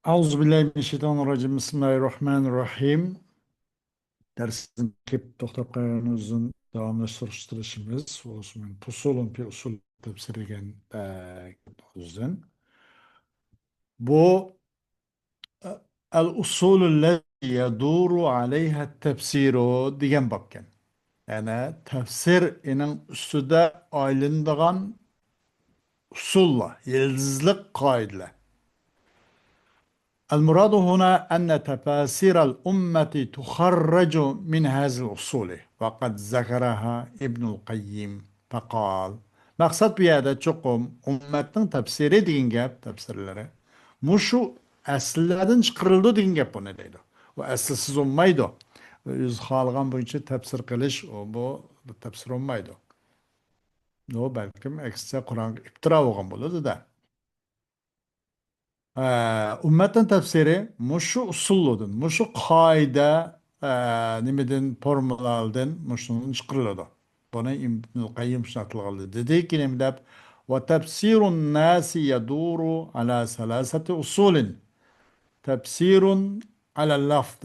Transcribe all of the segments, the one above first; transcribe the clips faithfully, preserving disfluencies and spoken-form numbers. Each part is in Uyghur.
أعوذ بالله من الشيطان الرجيم. بسم الله الرحمن الرحيم. دەرستىن كېلىپ توختاپ قالغىنىمىزدىن داۋاملاشتۇرۇشىمىز، بولۇپمۇ پۇسۇلۇن پى ئۇسۇل تەپسىرى دېگەن، ئە، كىتابىمىزدىن. بۇ، ئە، ئەل ئۇسۇلۇللەتى يەدۇرۇ ئەلەيھە تەپسىرۇ دېگەن بابكەن. يەنى تەپسىر ئېنىڭ ئۈستىدە ئايلىنىدىغان ئۇسۇللار، يىلتىزلىق قائىدىلەر. المراد هنا أن تفاسير الأمة تخرج من هذه الأصول، وقد ذكرها ابن القيم فقال. مەقسەت بۇ يەردە چوقۇم ئۈممەتنىڭ تەپسىرى دېگەن گەپ، تەپسىرلىرى مۇشۇ ئەسلىلەردىن چىقىرىلىدۇ دېگەن گەپ بۇنى دەيدۇ. ئۇ ئەسلىسىز بولمايدۇ. ئۆزى خالىغان بويىچە تەپسىر قىلىش، ئۇ بۇ تەپسىر بولمايدۇ. ئۇ بەلكىم ئەكسىچە قۇرئانغا ئىپتىرا بولغان بولىدۇ-دە. ئە، ئۈممەتنىڭ تەپسىرى مۇشۇ ئۇسۇللاردىن، مۇشۇ قائىدە، ئە، نېمىدىن، فورمۇلىلاردىن، مۇشۇنىڭدىن چىقىرىلىدۇ. بۇنى ئىبنۇل قەييىم شۇنداق تىلغا ئالدى. دېدىكى، نېمە دەپ؟ وتفسير الناس يدور على ثلاثة أصول. تفسير على اللفظ،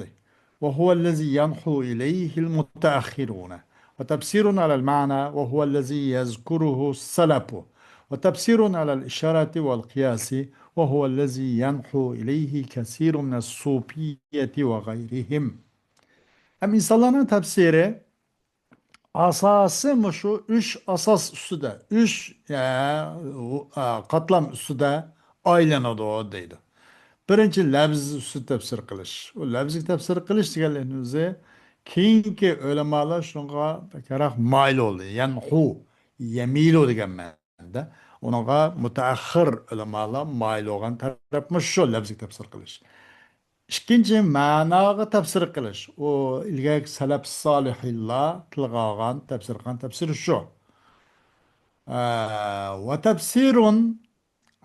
وهو الذي ينحو إليه المتأخرون، وتفسير على المعنى، وهو الذي يذكره السلف، وتفسير على الإشارة والقياس، وهو الذي ينحو إليه كثير من الصوفية وغيرهم. ئەم ئىنسانلارنىڭ تەپسىرى ئاساسى مۇشۇ ئۈچ ئاساس ئۈستىدە، ئۈچ، ئە، ئۇ، ئە، قاتلام ئۈستىدە ئايلىنىدۇ دەيدۇ. بىرىنچى، لەفز ئۈستىدە تەپسىر قىلىش. ئۇ لەفزگە تەپسىر قىلىش دېگەنلىكنىڭ ئۆزى كېيىنكى ئۆلىمالار شۇنىڭغا بەكرەك مايىل بولدى. يەنھۇ، يەمىلۇ دېگەن مەنىدە. ئۇنىڭغا مۇتەئەخخىر ئۆلىمالار مايىل بولغان تەرەپ مۇشۇ لەفزگە تەپسىر قىلىش. ئىككىنچى، مەناغا تەپسىر قىلىش. ئۇ ئىلگەركى سەلەپ سالىھىنلار تىلغا ئالغان، تەپسىر قىلغان تەپسىر شۇ. ئە، ۋە تەپسىرۇن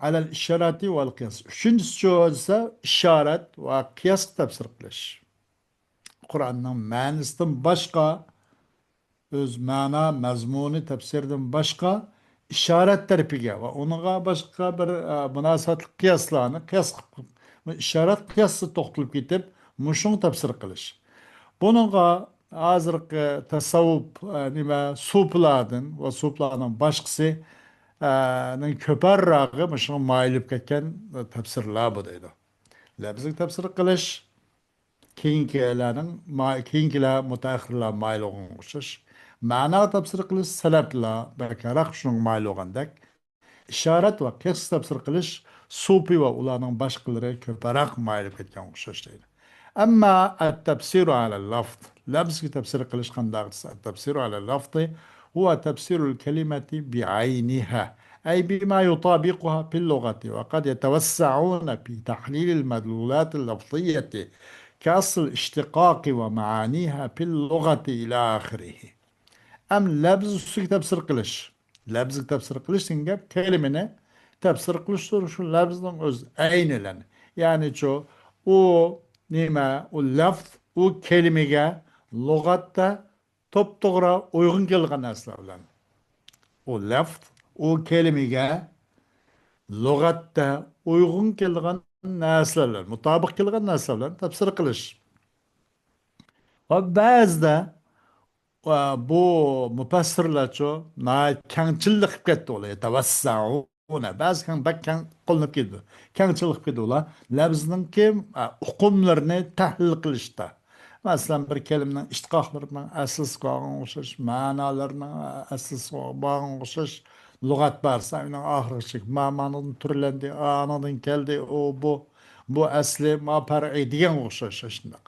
ئەلەل ئىشارەتى ۋەل قىياس. ئۈچىنچىسىچۇ دېسە، ئىشارەت ۋە قىياسقا تەپسىر قىلىش. قۇرئاننىڭ مەنىسىدىن باشقا، ئۆز مەنا، مەزمۇنى، تەپسىرىدىن باشقا ئىشارەت تەرىپىگە ۋە ئۇنىڭغا باشقا بىر، ئە، مۇناسىۋەتلىك قىياسلارنى، قىياس قىلىپ، ئىشارەت قىياستا توختىلىپ كېتىپ، مۇشۇڭ تەپسىر قىلىش. بۇنىڭغا ھازىرقى تەسەۋۋۇپ، ئە، نېمە، سۇپىلاردىن ۋە سۇپىلارنىڭ باشقىسى، ئە، نىڭ كۆپەرراقى مۇشۇڭغا مايىل بولۇپ كەتكەن تەپسىرلار بۇ دەيدۇ. لەپزىگە تەپسىر قىلىش، كېيىنكىلەرنىڭ ما-، كېيىنكىلەر، مۇتەئەخخىرلار مايىل بولغانغا ئوخشاش. مەناغا تەپسىر قىلىش سەلەپلەر بەكرەك شۇنىڭغا مايىل بولغاندەك. ئىشارەت ۋە قىياسقا تەپسىر قىلىش سۇپى ۋە ئۇلارنىڭ باشقىلىرى كۆپرەك مايىل بولۇپ كەتكەنگە ئوخشاش دەيدۇ. ئەمما ئەت-تەپسىرۇ ئەلەل لەفز، لەپزگە تەپسىر قىلىش قانداق دېسە، ئەت-تەپسىرۇ ئەلەل لەفزى ھۇۋە تەپسىرۇل كەلىمەتى بىئەينىھا، ئەي بىما يۇتابىقۇھا فىل لۇغەتى، ۋە قەد يەتەۋەسسەئۇنە فى تەھلىلىل مەدلۇلاتىل لەفزىيەتى كەئەسلىل ئىشتىقاقى ۋە مەئانىھا فىل لۇغەتى ئىلە ئاخىرىھى. ئەم لەپز ئۈستىگە تەپسىر قىلىش. لەپزگە تەپسىر قىلىش دېگەن گەپ كەلىمىنى تەپسىر قىلىشتۇر، شۇ لەپزنىڭ ئۆز ئەينى بىلەن. يەنىچۇ، ئۇ نېمە، ئۇ لەفز، ئۇ كەلىمىگە لۇغەتتە توپتوغرا ئۇيغۇن كېلىدىغان نەرسىلەر بىلەن. ئۇ لەفز، ئۇ كەلىمىگە لۇغەتتە ئۇيغۇن كېلىدىغان نەرسىلەر بىلەن، مۇتابىق كېلىدىغان نەرسىلەر بىلەن تەپسىر قىلىش. ۋە بەزىدە، ۋە بۇ مۇپەسسىرلەرچۇ ناھايىتى كەڭچىللىق قىلىپ كەتتى ئۇلار. يەتەۋەسسەئۇنە. بەزى كەڭ، بەك كەڭ قوللىنىپ كېتىدۇ. كەڭچىللىق قىلىپ كېتىدۇ ئۇلار. لەپزنىڭكى، ئە، ئۇقۇملىرىنى تەھلىل قىلىشتا. مەسىلەن، بىر كەلىمىنىڭ ئىشتىقاقلىرىنىڭ ئەسلىسى بارغانغا ئوخشاش، مەنالىرىنىڭ ئەسلىسى بارغانغا ئوخشاش لۇغەت بار. سەن ئۇنىڭ ئاخىرىغىچە ما، مانىڭدىن تۈرلەندى، ئانىڭدىن كەلدى، ئۇ، بۇ، بۇ ئەسلى، ما پەرئىي دېگەنگە ئوخشاش شۇنداق.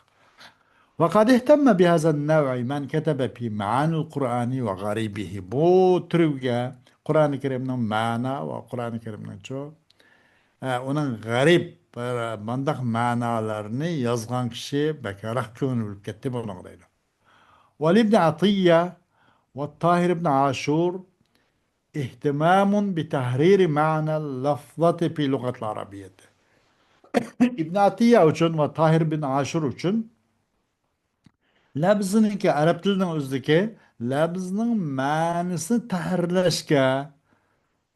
وقد اهتم بهذا النوع من كتب في معاني القرآن وغريبه. بۇ تۈرگە قۇرئانى كەرىمنىڭ مەنا ۋە قۇرئانى كەرىمنىڭچۇ، ئە، ئۇنىڭ غەرىب، بىر مانداق مەنالارنى يازغان كىشى بەكرەك كۆڭۈل بۆلۈپ كەتتى بۇنىڭغا دەيدۇ. ولابن عطية والطاهر بن عاشور اهتمام بتحرير معنى اللفظة في اللغة العربية. ئىبن ئاتىيە ئۈچۈن ۋە تاھىر بىن ئاشۇر ئۈچۈن لەپزنىڭكى، ئەرەب تىلىنىڭ ئۆزىدىكى لەپزنىڭ مەنىسىنى تەھرىرلەشكە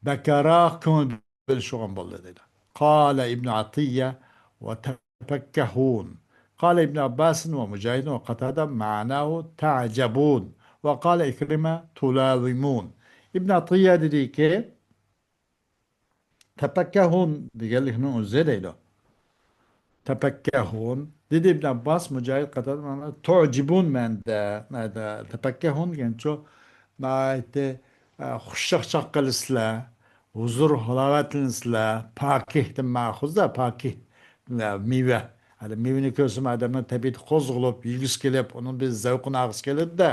بەكرەك كۆڭۈل بۆلۈشىدىغان بولدى دەيدۇ. قال ابن عطية: وتفكهون. قال ابن عباس ومجاهد وقتادة معناه تعجبون. وقال عكرمة تلاومون. ئىبن ئاتىيە دېدىكى، تەپەككەھۇن دېگەنلىكنىڭ ئۆزى دەيدۇ. تەپەككەھۇن. دېدى ئىبن ئابباس، مۇجاھىد، قاتادە، مانا، تۇجىبۇن مەندە. تەپەككەھۇن دېگەنچۇ، ناھايىتى، ئە، خۇشچاقچاق قىلىسىلەر، ھۇزۇر ھالاۋەتلىنىسىلەر، پاكىھتىن مەخۇزدا، پاكىھ، ئە، مېۋە. ھەدە مېۋىنى كۆرسىمۇ ئادەمنىڭ تەبىئىتى قوزغىلىپ، يېگۈسى كېلىپ، ئۇنىڭ بىر زەۋقىنى ئالغۇسى كېلىدىدە.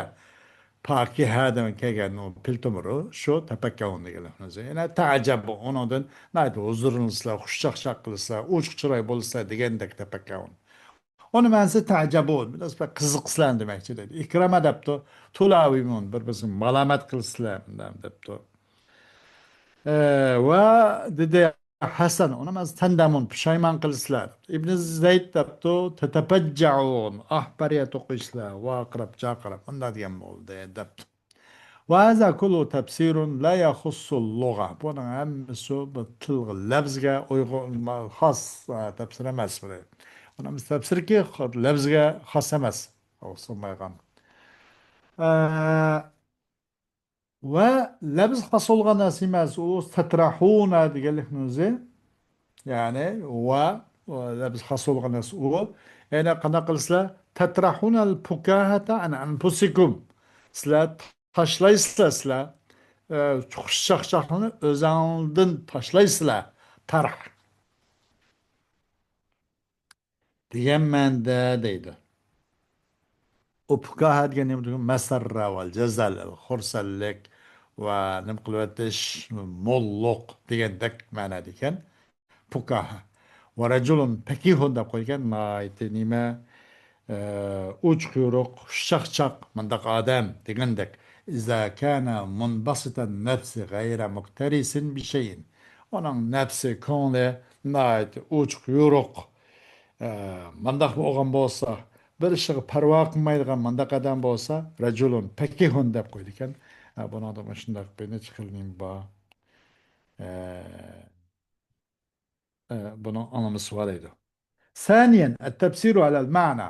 پاكىھە دېگەن كەلگەن ئۇ پىل تومۇرى، شۇ تەپەككەھۇن دېگەنلىك. يەنە تەجەببۇ، ئۇنىڭدىن ناھايىتى ھۇزۇرلىنىسىلەر، خۇشچاقچاق قىلىسىلەر، ئوچۇق چىراي بولىسىلەر دېگەندەك تەپەككەھۇن. ئۇنىڭ مەنىسى تەجەببۇ، بىراز بىر قىزىقىسىلەر دېمەكچى دەيدۇ. ئىكرامە دەپتۇ، تۇلاۋىمۇن، بىر-بىرسىگە مالامەت قىلىسىلەر دەپتۇ. ئە، ۋە دېدى، ھەسەن، ئۇنىڭ مەنىسى تەندەمۇن، پۇشايمان قىلىسىلەر. ئىبن زەيد دەپتۇ، تەتەپەججەئۇن، ئاھ پەرياد ئوقۇيسىلەر، ۋارقىراپ، جارقىراپ، مۇنداق دېگەن بولدى دەپتۇ. وهذا كله تفسير لا يخص اللغة. بۇنىڭ ھەممىسى بۇ تىلغا، لەۋزگە ئۇيغۇن، خاس، ئە، تەپسىر ئەمەس بۇ. بۇنىڭ ھەممىسى تەپسىركى لەۋزگە خاس ئەمەس. ئوخشىمايدىغان. ئە، ۋە لەۋز خاس بولغان نەرسە ئەمەس، ئۇ تەترەھۇنە دېگەنلىكنىڭ ئۆزى. يەنى ۋە، ۋە لەۋز خاس بولغان نەرسە ئۇ. يەنى قانداق قىلىسىلەر؟ تەترەھۇنەل پۇكاھەتە ئەن ئەنفۇسىكۇم. سىلەر تاشلايسىلەر، سىلەر، ئە، خۇشچاقچاقلىقنى ئۆزۈڭدىن تاشلايسىلەر. تەرھ. دېگەن مەنىدە دەيدۇ. ئۇ پۇكاھە دېگەن نېمە دېگەن؟ مەسەررە ۋەل جەزەل، خۇرسەنلىك ۋە نېمە قىلىۋېتىش، موللۇق دېگەندەك مەنىدە ئىكەن. پۇكاھە. ورجل فكيه دەپ قويغان، ناھايىتى نېمە، ئە، ئوچۇق يورۇق، خۇشچاقچاق، مۇنداق ئادەم دېگەندەك. إذا كان منبسط النفس غير مكترث بشيء. ئۇنىڭ نەپسى، كۆڭلى ناھايىتى ئوچۇق يورۇق. ئە، مۇنداق بولغان بولسا، بىر ئىشىغا پەرۋا قىلمايدىغان مۇنداق ئادەم بولسا، رەجۇلۇن پەكىھۇن دەپ قويىدىكەن. ئە، بۇنىڭدا مۇشۇنداق بىر نەچچە خىل نېمە بار. ئە، ئە، بۇنىڭ ئاڭلىمىسى بار دەيدۇ. ثانيا، التفسير على المعنى.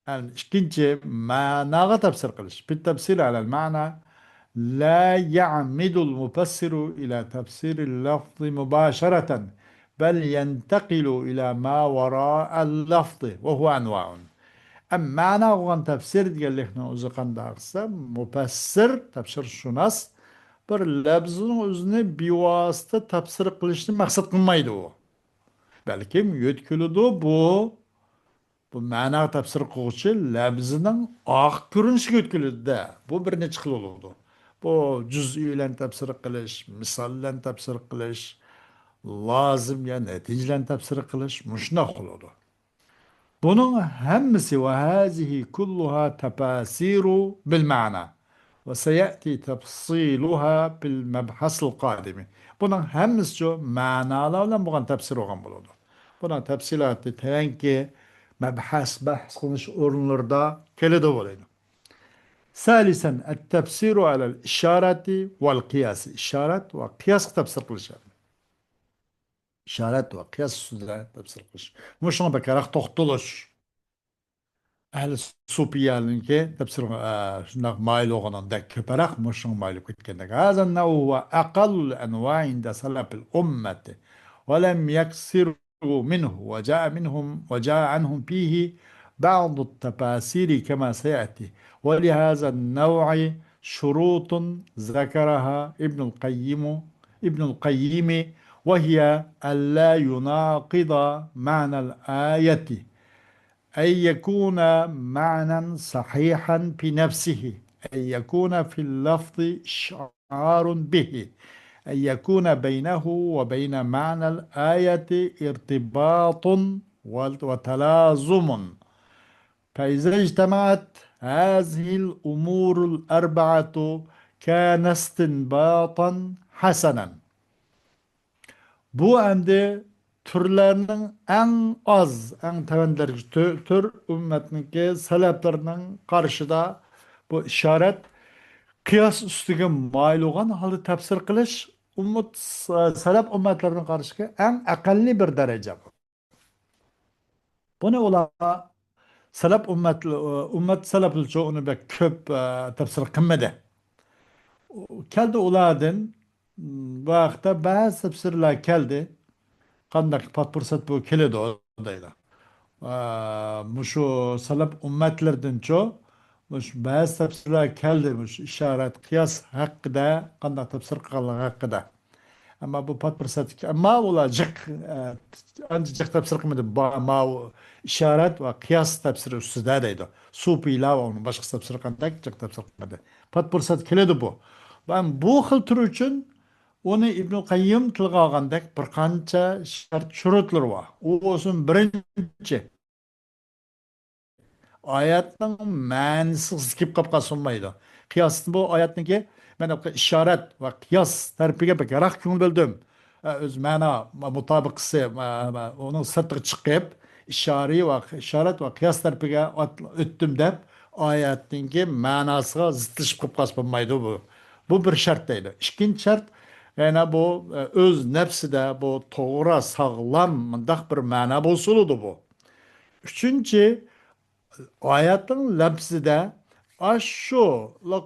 ئىككىنچى، مەناغا تەپسىر قىلىش. في التفسير على المعنى لا يعمد المفسر إلى تفسير اللفظ مباشرة، بل ينتقل إلى ما وراء اللفظ، وهو أنواع. ئەم، مەنا بولغان تەپسىر دېگەنلىكنىڭ ئۆزى قانداق دېسە، مۇپەسسىر، تەپسىرشۇناس، بىر لەپزنىڭ ئۆزىنى بىۋاسىتە تەپسىر قىلىشنى مەقسەت قىلمايدۇ ئۇ. بەلكىم يۆتكىلىدۇ بۇ، بۇ مەناغا تەپسىر قىلغۇچى لەپزنىڭ ئارقا كۆرۈنۈشىگە يۆتكىلىدۇ-دە. بۇ بىر نەچچە خىل بولىدۇ. بۇ جۈزئىي بىلەن تەپسىر قىلىش، مىسال بىلەن تەپسىر قىلىش، لازىم يا نەتىجە بىلەن تەپسىر قىلىش، مۇشۇنداق بولىدۇ. بۇنىڭ ھەممىسى، وهذه كلها تفاسير بالمعنى، وسيأتي تفصيلها في المبحث القادم. بۇنىڭ ھەممىسىچۇ مەنالار بىلەن بولغان تەپسىر بولغان بولىدۇ. بۇنىڭ تەپسىلاتى تۆۋەنكى مەبھەس، بەھس قىلىنىش ئورۇنلىرىدا كېلىدۇ بولىدۇ. ثالثا، التفسير على الإشارة والقياس. ئىشارەت ۋە قىياسقا تەپسىر قىلىش. ئىشارەت ۋە قىياس ئۈستىدە تەپسىر قىلىش. مۇشۇڭا بەكرەك توختىلىش. ئەھلى سۇپىيەنىڭكى تەپسىر، ئە، شۇنداق مايىل بولغىنىدەك كۆپرەك مۇشۇڭا مايىل بولۇپ كەتكەندەك. هذا النوع هو أقل الأنواع عند سلف الأمة ولم يكثروا منه وجاء منهم وجاء عنهم فيه بعض التفاسير كما سيأتي. ولهذا النوع شروط ذكرها ابن القيم، ابن القيم، وهي ألا يناقض معنى الآية، أن يكون معنى صحيحا في نفسه، أن يكون في اللفظ إشعار به، أن يكون بينه وبين معنى الآية ارتباط وتلازم. فإذا اجتمعت هذه الأمور الأربعة كان استنباطا حسنا. بۇ ئەمدى تۈرلەرنىڭ ئەڭ ئاز، ئەڭ تۆۋەن دەرىجە تۈ-، تۈر ئۈممەتنىڭكى سەلەپلىرىنىڭ قارىشىدا بۇ ئىشارەت قىياس ئۈستىگە مايىل بولغان ھالدا تەپسىر قىلىش ئۈممەت، سەلەپ ئۈممەتلىرىنىڭ قارىشىدىكى ئەڭ ئەقەللىي بىر دەرىجە. بۇنى ئۇلار سەلەپ ئۈممەت، ئۈممەت سەلەپلىرىچۇ ئۇنى بەك كۆپ، ئە، تەپسىر قىلمىدى. كەلدى ئۇلاردىن، بۇ ھەقتە بەزى تەپسىرلەر كەلدى. قانداق پات پۇرسەت بۇ كېلىدۇ دەيدۇ. ئە، مۇشۇ سەلەپ ئۈممەتلىرىدىنچۇ، مۇشۇ بەزى تەپسىرلەر كەلدى، مۇشۇ ئىشارەت، قىياس ھەققىدە قانداق تەپسىر قىلغانلىقى ھەققىدە. ئەمما بۇ پات پۇرسەتتىكى، ئەمما ئۇلار جىق، ئە، ئانچە جىق تەپسىر قىلمىدى. با-، ماۋۇ ئىشارەت ۋە قىياس تەپسىرى ئۈستىدە دەيدۇ. سۇپىيلار ۋە ئۇنىڭ باشقا تەپسىرى قانداق جىق تەپسىر قىلمىدى. پات پۇرسەت كېلىدۇ بۇ. ۋە بۇ خىل تۈر ئۈچۈن ئۇنى ئىبنۇل قەييىم تىلغا ئالغاندەك بىر قانچە شەرت شۇرۇتلىرى بار. ئۇ بولسۇن بىرىنچى، ئايەتنىڭ مەنىسىگە زىت كېلىپ قاپ قالسا بولمايدۇ. قىياستىن بۇ ئايەتنىڭكى، مەن ئىشارەت ۋە قىياس تەرىپىگە بەكرەك كۆڭۈل بۆلدۈم. ئە، ئۆز مەنا مۇتابىقىسى، ئە، ئە، ئۇنىڭ سىرتىغا چىقىپ، ئىشارىي ۋە، ئىشارەت ۋە قىياس تەرىپىگە ئات-، ئۆتتۈم دەپ، ئايەتنىڭكى مەناسىغا زىتلىشىپ قېلىپ قالسا بولمايدۇ بۇ. بۇ بىر شەرت دەيدۇ. ئىككىنچى شەرت، يەنە بۇ، ئە، ئۆز نەپسىدە بۇ توغرا، ساغلام، مۇنداق بىر مەنا بولسا بولىدۇ بۇ. ئۈچىنچى، ئايەتنىڭ لەپزىدە ئاشۇ،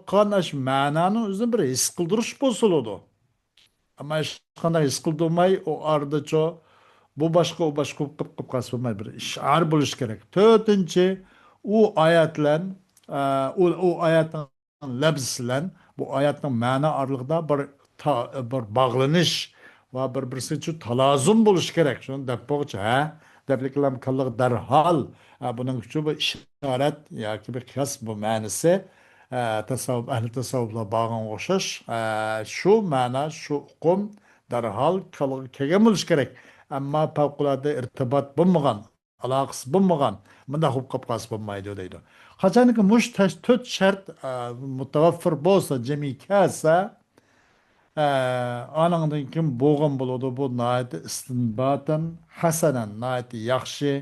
قان ئاشۇ مەنانىڭ ئۆزىنى بىر ھېس قىلدۇرۇش بولسا بولىدۇ. ئەمما ھېچقانداق ھېس قىلدۇرماي، ئۇ ئارىدىچۇ، بۇ باشقا، ئۇ باشقا قىلىپ، قىلىپ قالسا بولمايدۇ. بىر ئىشارە بولۇشى كېرەك. تۆتىنچى، ئۇ ئايەت بىلەن، ئە، ئۇ، ئۇ ئايەتنىڭ لەپزى بىلەن بۇ ئايەتنىڭ مەنا ئارىلىقىدا بىر تا-، بىر باغلىنىش ۋە بىر-، بىرسىچۇ تالازۇم بولۇشى كېرەك. شۇنى دەپ بولغۇچە، ھە؟ دەپلىكلەم كاللىق دەرھال، ھە، بۇنىڭ ئۈچۈن بۇ ئىشارەت ياكى بىر قىياس بۇ مەنىسى، ئە، تەسەۋۋۇپ، ئەھلى تەسەۋۋۇپلار بارغانغا ئوخشاش، ئە، شۇ مەنا، شۇ ئۇقۇم دەرھال كاللىغا كەلگەن بولۇشى كېرەك. ئەمما پەۋقۇلئاددە ئىرتىبات بولمىغان، ئالاقىسى بولمىغان، مۇنداق بولۇپ قاپ قالسا بولمايدۇ دەيدۇ. قاچانكى مۇشۇ تەش-، تۆت شەرت، ئە، مۇتەۋەپپىر بولسا، جەمئىي كەلسە، ئە، ئانىڭدىن كېيىن بولغان بولىدۇ. بۇ ناھايىتى ئىستىنباتەن ھەسەنەن، ناھايىتى ياخشى،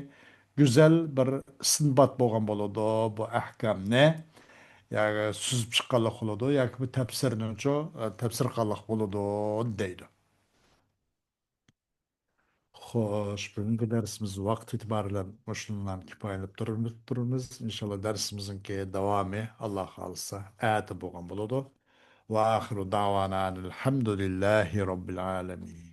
گۈزەل بىر ئىستىنبات بولغان بولىدۇ بۇ ئەھكامنى. ياكى سۈزۈپ چىققانلىق بولىدۇ، ياكى بۇ تەپسىرنىچۇ، ئە، تەپسىر قىلغانلىق بولىدۇ دەيدۇ. خوش، بۈگۈنكى دەرسىمىز ۋاقىت ئېتىبارى بىلەن مۇشۇنىڭ بىلەن كۇپايىلىنىپ تۇرۇمىز، تۇرىمىز. ئىنشاللا دەرسىمىزنىڭكى داۋامى، ئاللا خالىسا، ئەتە بولغان بولىدۇ. ۋە ئاخىرۇ دەۋانا ئەنىل ھەمدۇلىللاھى رەببىل ئالەمىن.